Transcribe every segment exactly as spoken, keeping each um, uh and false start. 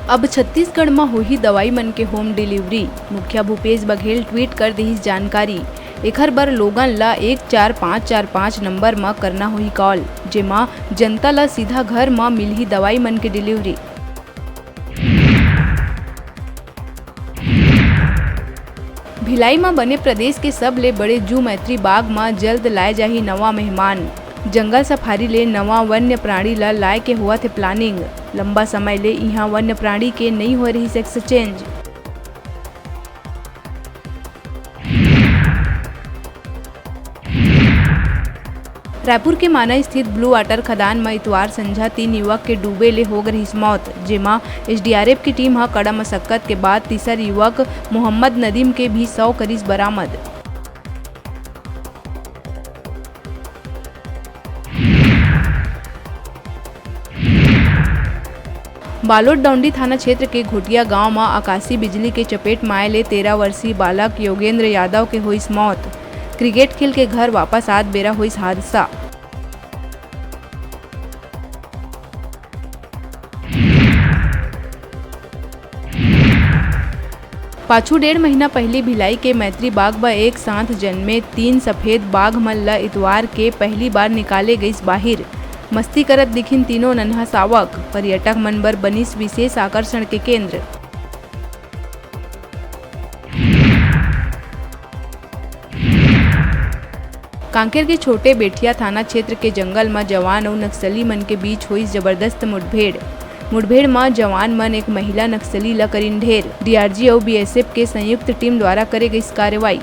अब छत्तीसगढ़ म होही दवाई मन के होम डिलीवरी, मुखिया भूपेश बघेल ट्वीट कर दिहिस जानकारी। एखर बर लोगन ल एक चार पाँच चार पाँच नंबर म करना होही कॉल, जेमा जनता ल सीधा घर म मिलही दवाई मन के डिलीवरी। भिलाई म बने प्रदेश के सबले बड़े जू मैत्री बाग म जल्द लाए जाही नवा मेहमान। जंगल सफारी ले नवा वन्य प्राणी ल लाए के होवत हे प्लानिंग। लंबा समय ले इहां वन्य प्राणी के नइ होए रहिस एक्सचेंज। रायपुर के माना स्थित ब्लू वाटर खदान म इतवार संझा तीन युवक के डूबे ले हो गे रिहिस मौत, जेमा एसडीआरएफ की टीम ह कड़ा मशक्कत के बाद तीसर युवक मोहम्मद नदीम के भी शव करिस बरामद। बालोद डौंडी थाना क्षेत्र के घोटिया गांव म आकाशीय बिजली के चपेट म आए ले तेरह वर्षीय बालक योगेंद्र यादव के होइस मौत। क्रिकेट खेल के घर वापस आत बेरा होइस हादसा। पाछू डेढ़ महीना पहिली भिलाई के मैत्री बाग म एक साथ जन्मे तीन सफेद बाघ मन ल इतवार के पहिली बार निकाले गइस बाहिर। मस्ती करत दिखिन तीनों नन्हा सावक। पर्यटक मन बर बनिस विशेष आकर्षण के केंद्र। कांकेर के छोटे बेठिया थाना क्षेत्र के जंगल म जवान अउ नक्सली मन के बीच होइस जबरदस्त मुठभेड़। मुठभेड़ म जवान मन एक महिला नक्सली ल करिन ढेर। डीआरजी अउ बीएसएफ के संयुक्त टीम द्वारा करे गइस कार्रवाई।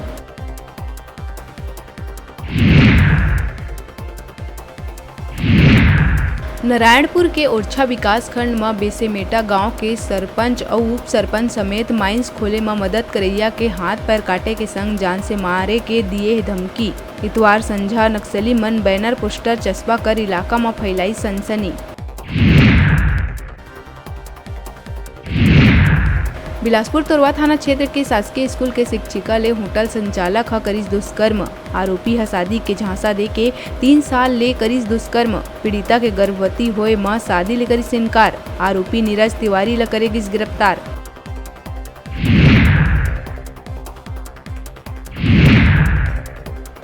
नारायणपुर के ओरछा विकासखंड म बेसेमेटा गांव के सरपंच अउ उप सरपंच समेत माइंस खोले म मदद करइया के हाथ पैर काटे के संग जान से मारे के दिए हे धमकी। इतवार संझा नक्सली मन बैनर पोस्टर चस्पा कर इलाका म फैलाइस सनसनी। बिलासपुर तोरवा थाना क्षेत्र के शासकीय स्कूल के शिक्षिका ले होटल संचालक ह करिस दुष्कर्म। आरोपी ह शादी के झांसा देके तीन साल ले करिस दुष्कर्म। पीड़िता के गर्भवती होए म शादी ले करिस इनकार। आरोपी नीरज तिवारी ल करे गिस गिरफ्तार।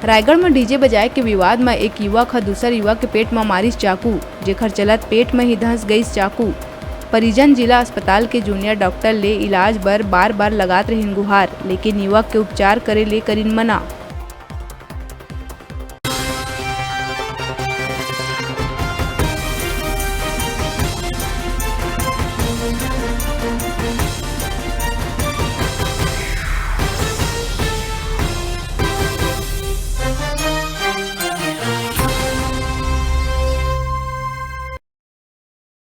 रायगढ़ म डीजे बजाए के विवाद म एक युवक ह दूसर युवक के पेट म मारिस चाकू, जेखर चलत पेट म ही धंस गइस चाकू। परिजन जिला अस्पताल के जूनियर डॉक्टर ले इलाज बर बार-बार लगात रहिन गुहार, लेकिन युवक के उपचार करे ले करिन मना।